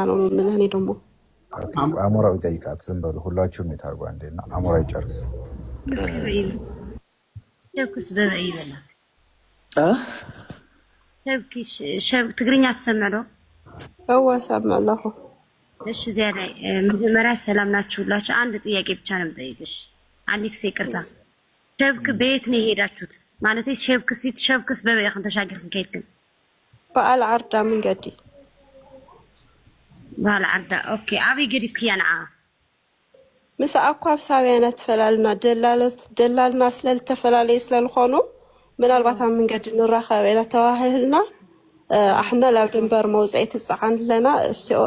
ነው የምልህ። እኔ ደግሞ አሞራው ይጠይቃት። ዝም በሉ ሁላችሁም የታርጉ አንዴና አሞራው ይጨርስ። ሸብክስ በበይ ይበላ ሸብኪ ሸብ ትግርኛ ትሰምዕ ዶ? እወ እሰምዕ ኣለኹ። እሺ እዚያ ላይ መጀመሪያ ሰላም ናችሁ ሁላችሁ። አንድ ጥያቄ ብቻ ነው የምጠይቅሽ አሌክስ፣ ይቅርታ። ሸብክ በየት ነው የሄዳችሁት? ማለት ሸብክ ሲት ሸብክስ በበይ ኢኽን ተሻጊርክን ከይድክን? በዓል ዓርዳ መንገዲ። በዓል ዓርዳ okay። ኣበይ ገዲፍክያ ንዓ? ምስኣ እኳ ኣብ ሳብያ ኢና ተፈላልና። ደላልና ስለዝተፈላለዩ ስለዝኾኑ ምናልባት ኣብ መንገዲ ንራኸብ ኢና ተባሂልና። ኣሕና ናብ ድንበር መውፅኢ ትፀዓን ኣለና።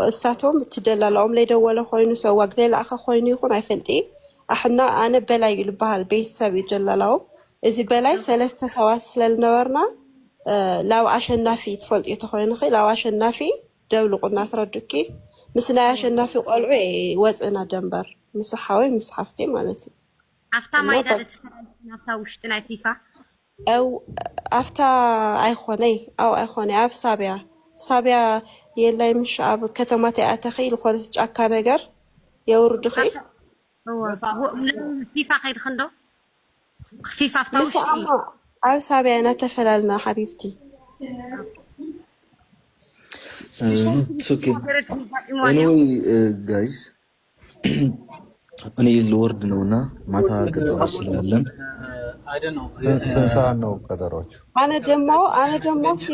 እሳቶም እቲ ደላላኦም ለይደወለ ኮይኑ ሰዋግ ለይለኣኸ ኮይኑ ይኹን ኣይፈልጢ። ኣሕና ኣነ በላይ እዩ ዝበሃል ቤተሰብ እዩ ደላላዎም። እዚ በላይ ሰለስተ ሰባት ስለዝነበርና ላብ ኣሸናፊ ትፈልጥዮ ተኮይንኺ ላብ ኣሸናፊ ደብልቁና ትረዱኪ ምስ ናይ ኣሸናፊ ቆልዑ ወፅእና ደንበር ምስ ሓወይ ምስ ሓፍተይ ማለት እዩ። ኣብታ ማይዳ ናብታ ውሽጢ ናይ ፊፋ? ኣው ኣፍታ ኣይኮነይ፣ ኣው ኣይኮነይ፣ ኣብ ሳብያ ሳብያ የላይ ምሽ ኣብ ከተማ ተይኣተኺ ዝኾነት ጫካ ነገር የውርድኺ። ፊፋ ከይድክን ዶ ፊፋ ኣብታ ውሽጢ? ምስኣማ ኣብ ሳብያ ኢና ተፈላልና حبيبتي። Anyway guys፣ እኔ ልወርድ ነው እና ማታ ቀጠሮ ስላለን። ስንት ሰዓት ነው ቀጠሯችሁ? ኣነ ደሞ ሲ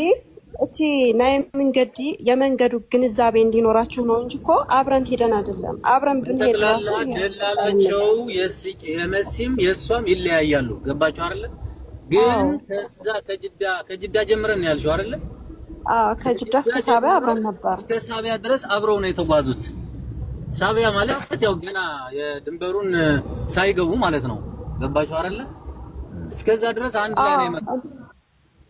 እቲ ናይ መንገዲ የመንገዱ ግንዛቤ እንዲኖራችሁ ነው እንጂ እኮ አብረን ሄደን አይደለም። አብረን ብንሄድ ራሱ ጠቅላላ ደላላቸው የመሲም የእሷም ይለያያሉ። ገባችሁ አይደለ? ግን ከዛ ከጅዳ ጀምረን ያልሽው አይደለ? አዎ፣ ከጅዳ እስከ ሳቢያ አብረን ነበር። እስከ ሳቢያ ድረስ አብረው ነው የተጓዙት። ሳቢያ ማለት ያው ገና የድንበሩን ሳይገቡ ማለት ነው። ገባችሁ አይደለ? እስከዛ ድረስ አንድ ላይ ነው የመጡት።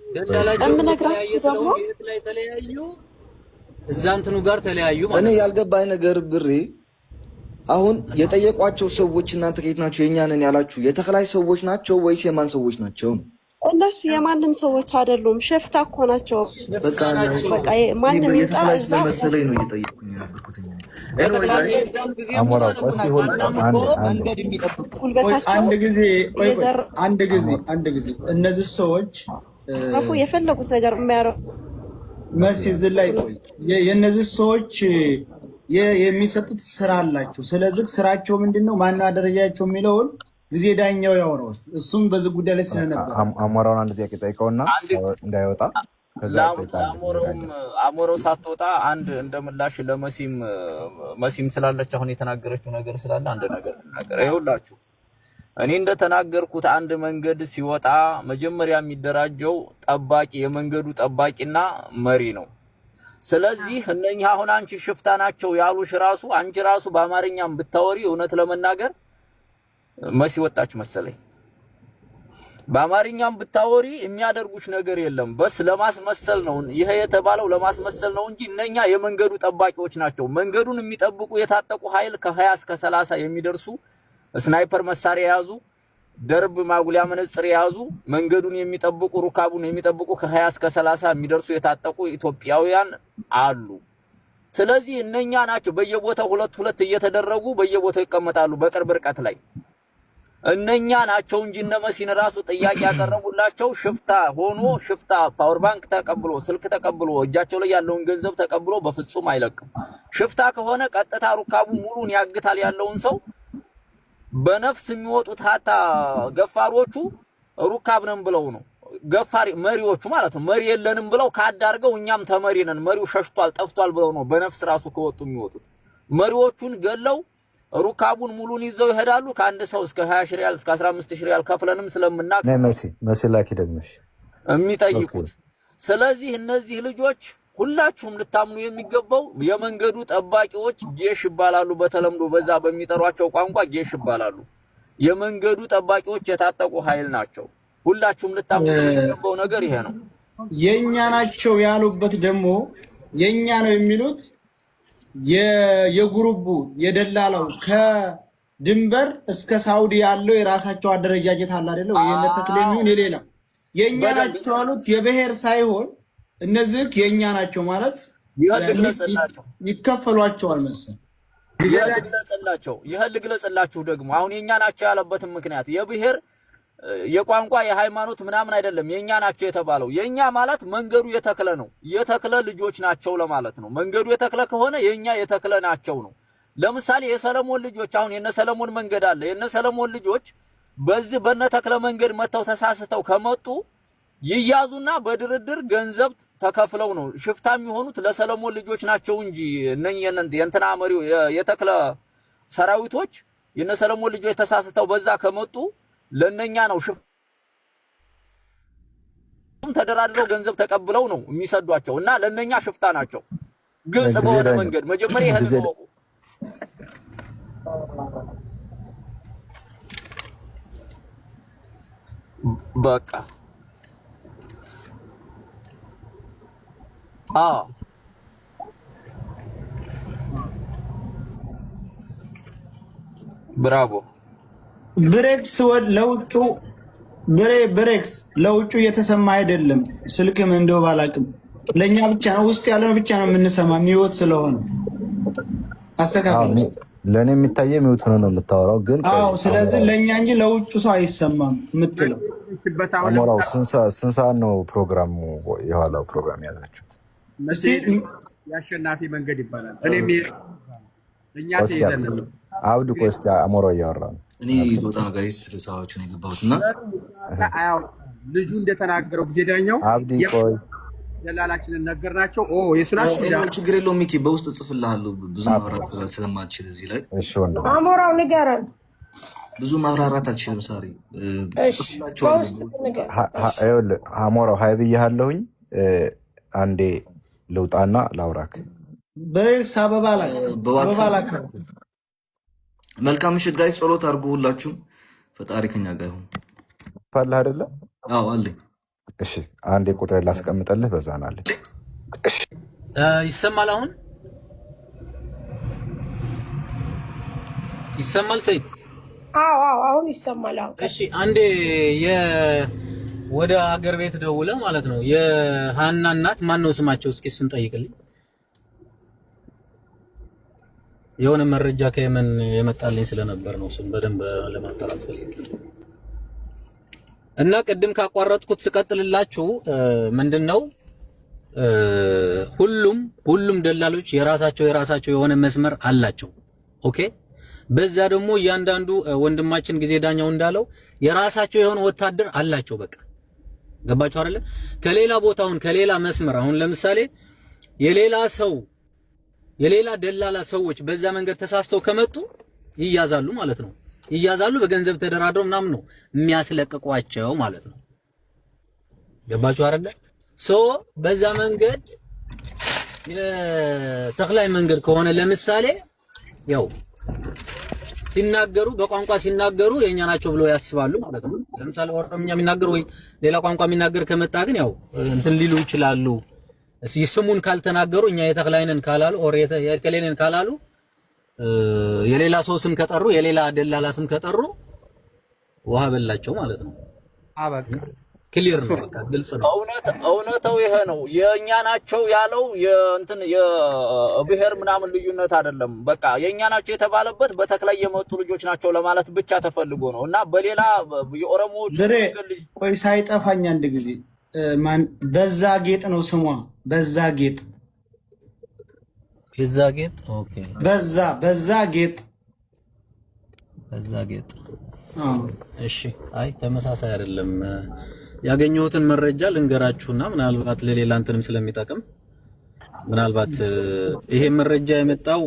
ደላላቸው የምነግራችሁ የተለያየ ደግሞ ስለሆነ የት ላይ ተለያዩ? እዛ እንትኑ ጋር ተለያዩ እኔ ማለት ነው። ያልገባኝ ነገር ብሬ፣ አሁን የጠየቋቸው ሰዎች እናንተ ከየት ናቸው የእኛ ነን ያላችሁ የተከላይ ሰዎች ናቸው ወይስ የማን ሰዎች ናቸው ነው? እነሱ የማንም ሰዎች አይደሉም። ሽፍታ እኮ ናቸው። በቃ ናቸው። በቃ ማንም ይምጣ የተከላይ እዛ ስለመሰለኝ ነው እየጠየኩኝ የነበርኩት። Anyway guys፣ አሞራው ቆይ እስኪ ሁል አንዴ አንዴ መንገድ የሚጠብቁ ጉልበታቸው አንድ ጊዜ ቆይ ቆይ፣ እየዘረፉ አንድ ጊዜ አንድ ጊዜ እነዚህ ሰዎች የፈለጉት ነገር የሚያደርጉ መሲ እዚህ ላይ ቆይ፣ የእነዚህ ሰዎች የሚሰጡት ስራ አላቸው። ስለዚህ ስራቸው ምንድን ነው፣ ማነው አደረጃቸው የሚለውን ጊዜ ዳኛው ያወራው ውስጥ እሱም በዚህ ጉዳይ ላይ ስለነበረ አሞራውን አንድ ጥያቄ ጠይቀውና አንድ እንዳይወጣ ከዛ እጠይቃለሁ። ለአሞረውም አሞረው ሳትወጣ አንድ እንደ ምላሽ ለመሲም መሲም ስላለች አሁን የተናገረችው ነገር ስላለ አንድ ነገር ልናገር። ይኸውላችሁ እኔ እንደተናገርኩት አንድ መንገድ ሲወጣ መጀመሪያ የሚደራጀው ጠባቂ የመንገዱ ጠባቂና መሪ ነው። ስለዚህ እነኚህ አሁን አንቺ ሽፍታ ናቸው ያሉሽ ራሱ አንቺ ራሱ በአማርኛም ብታወሪ እውነት ለመናገር መሲ ወጣች መሰለኝ። በአማርኛም ብታወሪ የሚያደርጉሽ ነገር የለም። بس ለማስመሰል ነው ይሄ የተባለው ለማስመሰል ነው እንጂ እነኛ የመንገዱ ጠባቂዎች ናቸው። መንገዱን የሚጠብቁ የታጠቁ ኃይል ከ20 እስከ 30 የሚደርሱ sniper መሳሪያ የያዙ፣ ደርብ ማጉሊያ መነጽር የያዙ፣ መንገዱን የሚጠብቁ ሩካቡን የሚጠብቁ ከ20 እስከ 30 የሚደርሱ የታጠቁ ኢትዮጵያውያን አሉ። ስለዚህ እነኛ ናቸው በየቦታው ሁለት ሁለት እየተደረጉ በየቦታው ይቀመጣሉ በቅርብ ርቀት ላይ። እነኛ ናቸው እንጂ እነ መሲን ራሱ ጥያቄ ያቀረቡላቸው ሽፍታ ሆኖ ሽፍታ power bank ተቀብሎ ስልክ ተቀብሎ እጃቸው ላይ ያለውን ገንዘብ ተቀብሎ በፍጹም አይለቅም። ሽፍታ ከሆነ ቀጥታ ሩካቡ ሙሉን ያግታል ያለውን ሰው። በነፍስ የሚወጡት حتى ገፋሮቹ ሩካብ ነን ብለው ነው። ገፋሪ መሪዎቹ ማለት ነው። መሪ የለንም ብለው ካድ አድርገው እኛም ተመሪ ነን፣ መሪው ሸሽቷል ጠፍቷል ብለው ነው በነፍስ ራሱ ከወጡ የሚወጡት። መሪዎቹን ገለው ሩካቡን ሙሉን ይዘው ይሄዳሉ። ከአንድ ሰው እስከ 20 ሺህ ሪያል እስከ 15 ሺህ ሪያል ከፍለንም ስለምናቅ ነይ መሲ፣ መሲ ላኪ ደግመሽ የሚጠይቁት። ስለዚህ እነዚህ ልጆች ሁላችሁም ልታምኑ የሚገባው የመንገዱ ጠባቂዎች جيش ይባላሉ። በተለምዶ በዛ በሚጠሯቸው ቋንቋ جيش ይባላሉ። የመንገዱ ጠባቂዎች የታጠቁ ኃይል ናቸው። ሁላችሁም ልታምኑ የሚገባው ነገር ይሄ ነው። የኛ ናቸው ያሉበት ደግሞ የኛ ነው የሚሉት የ group ኡ የደላላው ከድንበር እስከ ሳውዲ ያለው የራሳቸው አደረጃጀት አለ አይደለ? የእነ ተክሌ የሚሆን የሌላ የኛ ናቸው ያሉት የብሔር ሳይሆን እነዚህ የኛ ናቸው ማለት ይህን ልግለጽላቸው ይከፈሏቸዋል መሰል። ይህን ልግለጽላችሁ ደግሞ አሁን የኛ ናቸው ያለበትን ምክንያት የብሔር የቋንቋ የሃይማኖት ምናምን አይደለም። የኛ ናቸው የተባለው የኛ ማለት መንገዱ የተክለ ነው። የተክለ ልጆች ናቸው ለማለት ነው። መንገዱ የተክለ ከሆነ የኛ የተክለ ናቸው ነው። ለምሳሌ የሰለሞን ልጆች አሁን የነ ሰለሞን መንገድ አለ። የነ ሰለሞን ልጆች በዚህ በነ ተክለ መንገድ መተው ተሳስተው ከመጡ ይያዙና በድርድር ገንዘብ ተከፍለው ነው ሽፍታ የሚሆኑት ለሰለሞን ልጆች ናቸው እንጂ እነኚህ የእንትና መሪው የተክለ ሰራዊቶች የነ ሰለሞን ልጆች ተሳስተው በዛ ከመጡ ለነኛ ነው ሽፍታም ተደራድረው ገንዘብ ተቀብለው ነው የሚሰዷቸው እና ለነኛ ሽፍታ ናቸው። ግልጽ በሆነ መንገድ መጀመሪያ ይሄን ነው። በቃ አዎ ብራቮ ብሬክስ ለውጩ ብሬክስ ለውጩ እየተሰማ አይደለም። ስልክም እንደው ባላቅም ለእኛ ብቻ ነው ውስጥ ያለነው ብቻ ነው የምንሰማ mute ስለሆነ አስተካክል። ለእኔ የሚታየ mute ሆኖ ነው የምታወራው ግን። አዎ፣ ስለዚህ ለእኛ እንጂ ለውጩ ሰው አይሰማም የምትለው። አሞራው ስንት ሰዓት ነው ፕሮግራሙ? የኋላው ፕሮግራም ያዛችሁት? እስቲ የአሸናፊ መንገድ ይባላል። እኔም እኛ ተይዘን አብዱ፣ ቆይ እስኪ አሞራው እያወራ ነው። እኔ ልወጣ ነው guys፣ ስልሳዎቹ ነው የገባሁት እና ልጁ እንደተናገረው ጊዜ ዳኛው አብዲ ቆይ ደላላችንን ነገርናቸው። የሱ ናቸው። ችግር የለውም ሚኪ፣ በውስጥ እጽፍልሃለሁ። ብዙ ማብራራት ስለማልችል እዚህ ላይ እሺ፣ ወንድም አሞራው ንገረን። ብዙ ማብራራት አልችልም። Sorry። በውስጥ ንገረን። ይኸውልህ አሞራው hi ብዬሃለሁኝ። አንዴ ልውጣና ላውራክ። ብሬክስ አበባ ላክ፣ አበባ ላክ። መልካም ምሽት guys፣ ጸሎት አድርጉ ሁላችሁም። ፈጣሪ ከኛ ጋር ይሁን። አለህ አይደለ? አዎ አለኝ። እሺ አንዴ ቁጥሬን ላስቀምጠልህ፣ በዛ ናለኝ። ይሰማል? አሁን ይሰማል? ሰይድ? አዎ አዎ፣ አሁን ይሰማል። አሁን እሺ፣ አንዴ ወደ አገር ቤት ደውለ ማለት ነው። የሀና እናት ማን ነው ስማቸው? እስኪ እሱን ጠይቅልኝ። የሆነ መረጃ ከየመን የመጣልኝ ስለነበር ነው እሱን በደንብ ለማጣራት ፈልጌ እና ቅድም ካቋረጥኩት ስቀጥልላችሁ ምንድነው ሁሉም ደላሎች የራሳቸው የሆነ መስመር አላቸው። Okay፣ በዛ ደግሞ እያንዳንዱ ወንድማችን ጊዜ ዳኛው እንዳለው የራሳቸው የሆነ ወታደር አላቸው። በቃ ገባችሁ አይደለ? ከሌላ ቦታውን ከሌላ መስመር አሁን ለምሳሌ የሌላ ሰው የሌላ ደላላ ሰዎች በዛ መንገድ ተሳስተው ከመጡ ይያዛሉ ማለት ነው። ይያዛሉ፣ በገንዘብ ተደራድረው ምናምን ነው የሚያስለቅቋቸው ማለት ነው። ገባችሁ አይደለ? So በዛ መንገድ የተክላይ መንገድ ከሆነ ለምሳሌ ያው ሲናገሩ በቋንቋ ሲናገሩ የኛ ናቸው ብለው ያስባሉ ማለት ነው። ለምሳሌ ኦሮምኛ የሚናገር ወይ ሌላ ቋንቋ የሚናገር ከመጣ ግን ያው እንትን ሊሉ ይችላሉ። ስሙን ካልተናገሩ እኛ የተክላይነን ካላሉ or የከሌነን ካላሉ የሌላ ሰው ስም ከጠሩ የሌላ ደላላ ስም ከጠሩ ውሃ በላቸው ማለት ነው። አበቃ። Clear ነው፣ በቃ ግልጽ ነው። እውነታው ይሄ ነው። የኛ ናቸው ያለው የእንትን የብሔር ምናምን ልዩነት አይደለም። በቃ የኛ ናቸው የተባለበት በተክላይ የመጡ ልጆች ናቸው ለማለት ብቻ ተፈልጎ ነው እና በሌላ የኦሮሞዎች ብሬ ቆይ ሳይጠፋኝ አንድ ጊዜ ማን በዛ ጌጥ ነው ስሟ? በዛ ጌጥ በዛ ጌጥ። Okay፣ በዛ ጌጥ በዛ ጌጥ። እሺ፣ አይ ተመሳሳይ አይደለም። ያገኘሁትን መረጃ ልንገራችሁና ምናልባት ለሌላ እንትንም ስለሚጠቅም ምናልባት ይሄ መረጃ የመጣው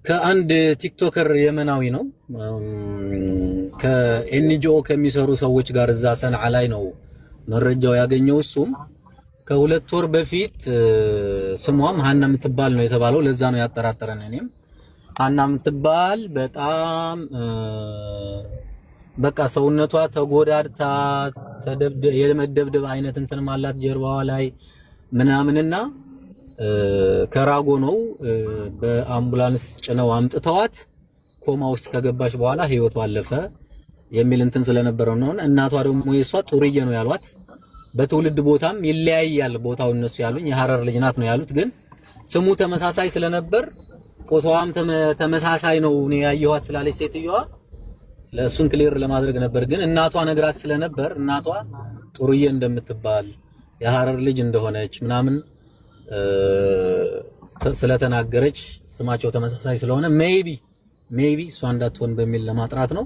ከአንድ TikToker የመናዊ ነው። ከ NGO ከሚሰሩ ሰዎች ጋር እዛ ሰንዓ ላይ ነው መረጃው ያገኘው። እሱም ከ2 ወር በፊት ስሟም ሀና የምትባል ነው የተባለው። ለዛ ነው ያጠራጠረን። እኔም ሀና የምትባል በጣም በቃ ሰውነቷ ተጎዳድታ የመደብደብ አይነት እንትን አላት ጀርባዋ ላይ ምናምንና ከራጎ ነው በአምቡላንስ ጭነው አምጥተዋት ኮማ ውስጥ ከገባች በኋላ ህይወቷ አለፈ የሚል እንትን ስለነበረው ነው። እናቷ ደግሞ የሷ ጡርዬ ነው ያሏት። በትውልድ ቦታም ይለያያል ቦታው። እነሱ ያሉኝ የሐረር ልጅ ናት ነው ያሉት። ግን ስሙ ተመሳሳይ ስለነበር ፎቶዋም ተመሳሳይ ነው እኔ ያየኋት ስላለች ሴትዮዋ ለእሱን clear ለማድረግ ነበር። ግን እናቷ ነግራት ስለነበር እናቷ ጥሩዬ እንደምትባል የሐረር ልጅ እንደሆነች ምናምን ስለተናገረች ስማቸው ተመሳሳይ ስለሆነ maybe እሷ እንዳትሆን በሚል ለማጥራት ነው።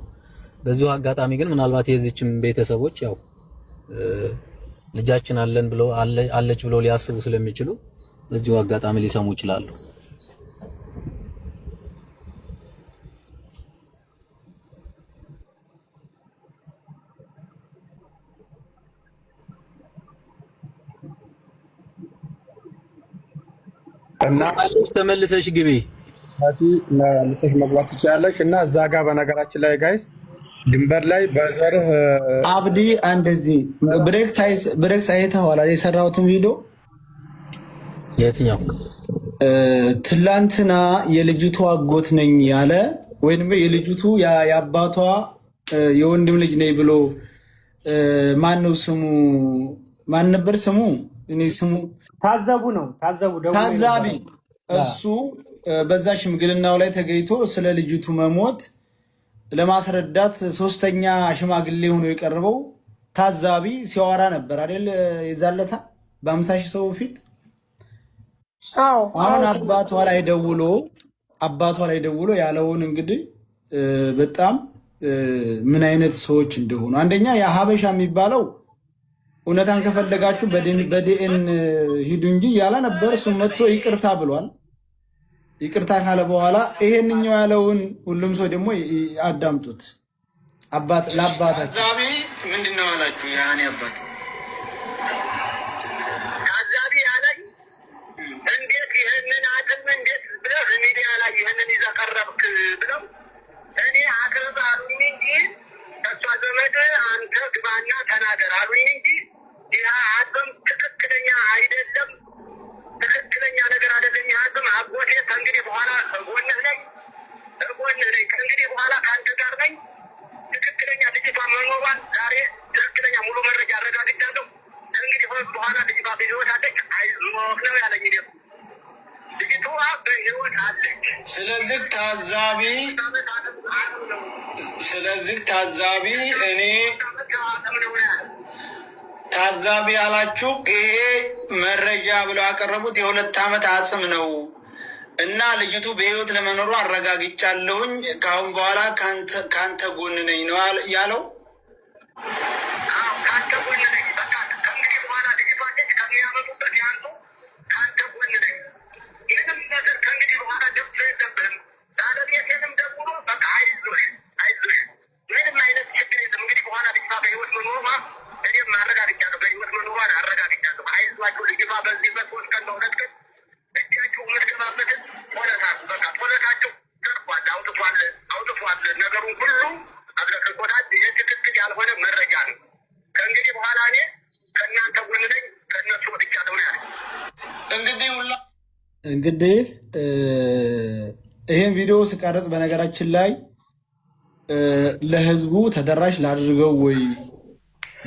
በዚሁ አጋጣሚ ግን ምናልባት የዚችም ቤተሰቦች ያው ልጃችን አለን ብለው አለች ብለው ሊያስቡ ስለሚችሉ በዚሁ አጋጣሚ ሊሰሙ ይችላሉ። እና ተመልሰሽ ግቢ መልሰሽ መግባት ትችላለሽ። እና እዛ ጋር በነገራችን ላይ guys ድንበር ላይ በዘርህ አብዲ እንደዚህ ብሬክስ አይተኸዋል? የሰራሁትን ቪዲዮ የትኛው? ትላንትና የልጅቱ አጎት ነኝ ያለ ወይም የልጅቱ የአባቷ የወንድም ልጅ ነኝ ብሎ ማን ነው ስሙ? ማን ነበር ስሙ? እኔ ስሙ ታዘቡ ነው። ታዘቡ ታዛቢ እሱ በዛ ሽምግልናው ላይ ተገኝቶ ስለ ልጅቱ መሞት ለማስረዳት ሶስተኛ ሽማግሌ ሆኖ የቀረበው ታዛቢ ሲያወራ ነበር አይደል? የዛለታ በ50,000 ሰው ፊት። አሁን አባቷ ላይ ደውሎ ያለውን እንግዲህ በጣም ምን አይነት ሰዎች እንደሆኑ፣ አንደኛ የሀበሻ የሚባለው እውነታን ከፈለጋችሁ በዲኤን ሂዱ እንጂ እያለ ነበር። እሱም መጥቶ ይቅርታ ብሏል። ይቅርታ ካለ በኋላ ይሄንኛው ያለውን ሁሉም ሰው ደግሞ አዳምጡት። አባት ለአባታችሁ ታዛቢ ምንድን ነው አላችሁ? የኔ አባት ታዛቢ ያለኝ እንዴት ይህንን አቅም እንዴት ብለህ ሚዲያ ላይ ይህንን ይዘህ ቀረብክ ብለው እኔ አቅርብ አሉኝ እንጂ ከእሷ ዘመድ አንተ ግባና ተናገር አሉኝ እንጂ ይህ አቅም ትክክለኛ አይደለም፣ ትክክለኛ ነገር አይደለም። ይህ አቅም አጎቴ ከእንግዲህ በኋላ እጎንህ ነኝ፣ እጎንህ ነኝ፣ ከእንግዲህ በኋላ ከአንተ ጋር ነኝ። ትክክለኛ ልጅቷ መኖሯን ዛሬ ትክክለኛ ሙሉ መረጃ አረጋግጫለሁ። ከእንግዲህ በኋላ ልጅቷ በሕይወት አለች፣ አይዞህ ነው ያለኝ። ደግሞ ልጅቷ በሕይወት አለች። ስለዚህ ታዛቢ እኔ ታዛቢ ያላችሁ ይሄ መረጃ ብለው ያቀረቡት የ2 ዓመት አጽም ነው እና ልጅቱ በሕይወት ለመኖሩ አረጋግጫለሁኝ፣ ከአሁን በኋላ ከአንተ ጎን ነኝ ነው ያለው። ከአንተ ጎን ነኝ። በቃ ከእንግዲህ በኋላ ልጅቷ አለች፣ ከሚያመጡበት ያንቱ ከአንተ ጎን ነኝ። ምንም ነገር ከእንግዲህ በኋላ ደብቶ የለብህም። ባለቤቴንም ደውሎ በቃ አይዞሽ አይዞሽ፣ ምንም አይነት ችግር የለም። እንግዲህ በኋላ ልጅቷ በሕይወት መኖሯ እኔም አረጋግጫለሁ። በሕይወት መኖሯን አረጋግጫለሁ። አይዟችሁ፣ ልጅቷ በዚህ በ3 ቀን በ2 ቀን እጃችሁ የምትገባበትን ጦለታችሁ በቃ ጦለታችሁ ተርፏል፣ አውጥቷል፣ አውጥቷል። ነገሩን ሁሉ አብረክርኮታል። ይህ ትክክል ያልሆነ መረጃ ነው። ከእንግዲህ በኋላ እኔ ከእናንተ ጎን ነኝ፣ ከእነሱ ወጥቻለሁ ነው ያለኝ። እንግዲህ ሁላ እንግዲህ ይሄን ቪዲዮ ስቀርጽ በነገራችን ላይ ለህዝቡ ተደራሽ ላድርገው ወይ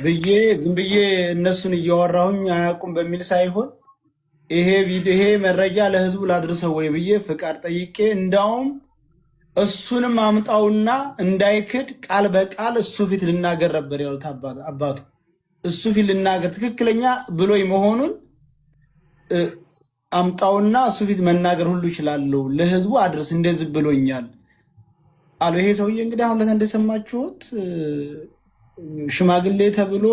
ብዬ ዝም ብዬ እነሱን እያወራሁኝ አያውቁም በሚል ሳይሆን ይሄ መረጃ ለህዝቡ ላድርሰው ወይ ብዬ ፍቃድ ጠይቄ እንዳውም እሱንም አምጣውና እንዳይክድ ቃል በቃል እሱ ፊት ልናገር ነበር ያሉት አባቱ። እሱ ፊት ልናገር ትክክለኛ ብሎኝ መሆኑን አምጣውና እሱ ፊት መናገር ሁሉ ይችላለሁ፣ ለህዝቡ አድርስ እንደዚህ ብሎኛል አሉ። ይሄ ሰውዬ እንግዲህ አሁን ለት እንደሰማችሁት ሽማግሌ ተብሎ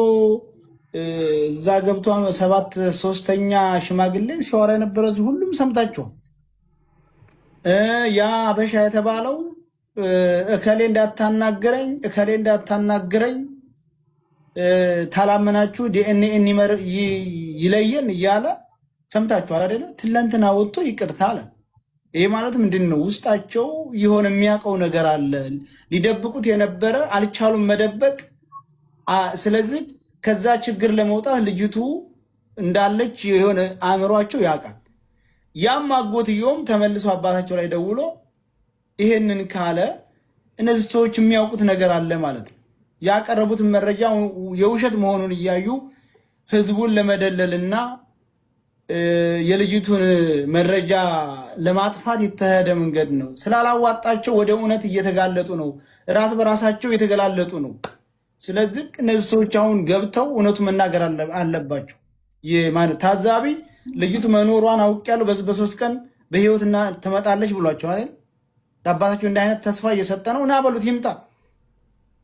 እዛ ገብቶ ሰባት ሶስተኛ ሽማግሌ ሲያወራ የነበረ ሁሉም ሰምታችኋል። ያ አበሻ የተባለው እከሌ እንዳታናግረኝ፣ እከሌ እንዳታናግረኝ፣ ታላመናችሁ ዲኤንኤ ይለየን እያለ ሰምታችኋል አይደለ? ትላንትና ወጥቶ ይቅርታ አለ። ይሄ ማለት ምንድን ነው? ውስጣቸው የሆነ የሚያውቀው ነገር አለ። ሊደብቁት የነበረ አልቻሉም መደበቅ። ስለዚህ ከዛ ችግር ለመውጣት ልጅቱ እንዳለች የሆነ አእምሯቸው ያውቃል። ያም አጎትየውም ተመልሶ አባታቸው ላይ ደውሎ ይሄንን ካለ እነዚህ ሰዎች የሚያውቁት ነገር አለ ማለት ነው። ያቀረቡትን መረጃ የውሸት መሆኑን እያዩ ህዝቡን ለመደለልና የልጅቱን መረጃ ለማጥፋት የተሄደ መንገድ ነው። ስላላዋጣቸው ወደ እውነት እየተጋለጡ ነው። ራስ በራሳቸው የተገላለጡ ነው። ስለዚህ እነዚህ ሰዎች አሁን ገብተው እውነቱ መናገር አለባቸው። ማለት ታዛቢ ልጅቱ መኖሯን አውቄያለሁ፣ በዚህ በ3 ቀን በህይወትና ትመጣለች ብሏቸው አይደል? ለአባታቸው እንዲህ አይነት ተስፋ እየሰጠ ነው እና በሉት ይምጣ።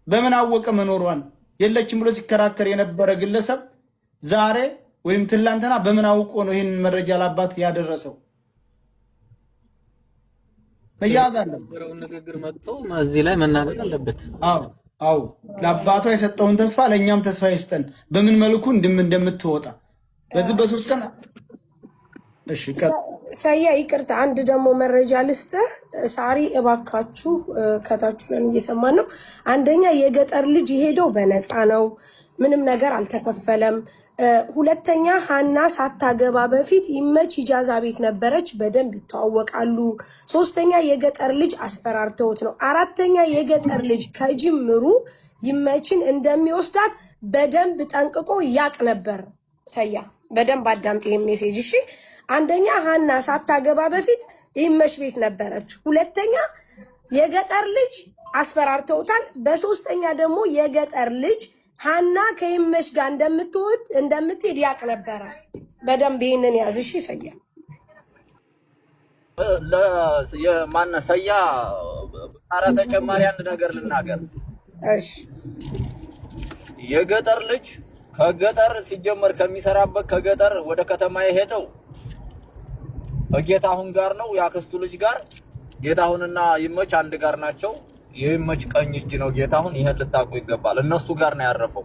በምን አወቀ መኖሯን? የለችም ብሎ ሲከራከር የነበረ ግለሰብ ዛሬ ወይም ትላንትና በምን አውቆ ነው ይህንን መረጃ ለአባት ያደረሰው? መያዝ አለበት። ንግግር መጥቶ እዚህ ላይ መናገር አለበት። አዎ፣ ለአባቷ የሰጠውን ተስፋ ለእኛም ተስፋ ይስጠን። በምን መልኩ እንደምትወጣ በዚህ በ3 ቀን። እሺ። ሰያ ይቅርታ፣ አንድ ደግሞ መረጃ ልስጥህ። ሳሪ እባካችሁ ከታች ነን እየሰማን ነው። አንደኛ የገጠር ልጅ የሄደው በነፃ ነው፣ ምንም ነገር አልተከፈለም። ሁለተኛ ሀና ሳታገባ በፊት ይመች ኢጃዛ ቤት ነበረች፣ በደንብ ይተዋወቃሉ። ሶስተኛ የገጠር ልጅ አስፈራርተውት ነው። አራተኛ የገጠር ልጅ ከጅምሩ ይመችን እንደሚወስዳት በደንብ ጠንቅቆ ያቅ ነበር። ሰያ በደንብ አዳምጥ ይሄን message እሺ። አንደኛ ሀና ሳታገባ በፊት ይመች ቤት ነበረች። ሁለተኛ የገጠር ልጅ አስፈራርተውታል። በሶስተኛ ደግሞ የገጠር ልጅ ሀና ከይመች ጋር እንደምትወድ እንደምትሄድ ያቅ ነበረ። በደንብ ይሄንን ያዝ እሺ ሰያ። የማነ ሰያ ሳራ ተጨማሪ አንድ ነገር ልናገር። እሺ። የገጠር ልጅ ከገጠር ሲጀመር ከሚሰራበት ከገጠር ወደ ከተማ የሄደው ከጌታሁን ጋር ነው፣ የአክስቱ ልጅ ጋር። ጌታሁንና ይመች አንድ ጋር ናቸው። የይመች ቀኝ እጅ ነው ጌታሁን። ይሄን ልታውቁ ይገባል። እነሱ ጋር ነው ያረፈው።